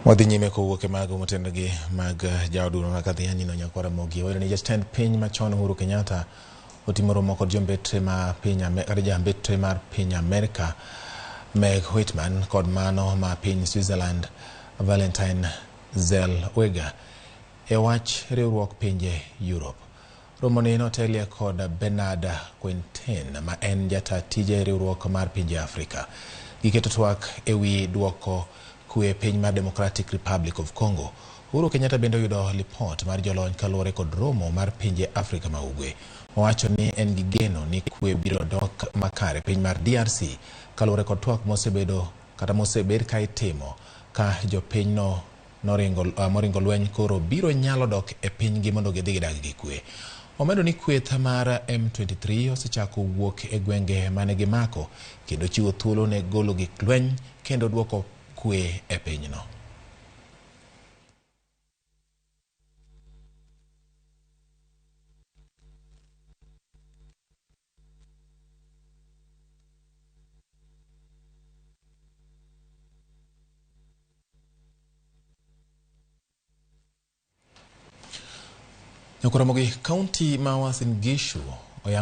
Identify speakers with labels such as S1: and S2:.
S1: Wadhi nyime kowuok e mago motenore gi mag jaod bura ma Kathiani no Nyakwar Ramogi. Wayudo ni jatend piny machon Uhuru Kenyatta otimo romo kod jombetre ma piny kata jambetre mar piny Amerka Meg Whitman kod mano ma piny Switzerland Valentine Zellweger e wach riwruok pinje Europe. Romoni notelie kod Bernard Quintin ma en jata tije riwruok mar pinje Afrika. Giketo twak e wi duoko kwe piny mar Democratic Republic of Congo. Uhuru Kenyatta bende oyudo lipot mar jolony kaluwore kod romo mar pinje Afrika ma Ugwe. Owacho ni en gi geno ni kwe biro dok makare piny mar DRC kaluwore kod twak mosebedo kata mosebed ka itimo ka jopinyno noringo, moringo lweny koro biro nyalo dok e pinygi mondo gidhi gidag gi kwe. Omedo ni kweth mar M23 osechako wuok e gwenge mane gimako kendo chiwo thuolo ne golo gik lweny kendo duoko kwe e pinyno. Nyakwar Ramogi, kaunti ma Uasin Gishu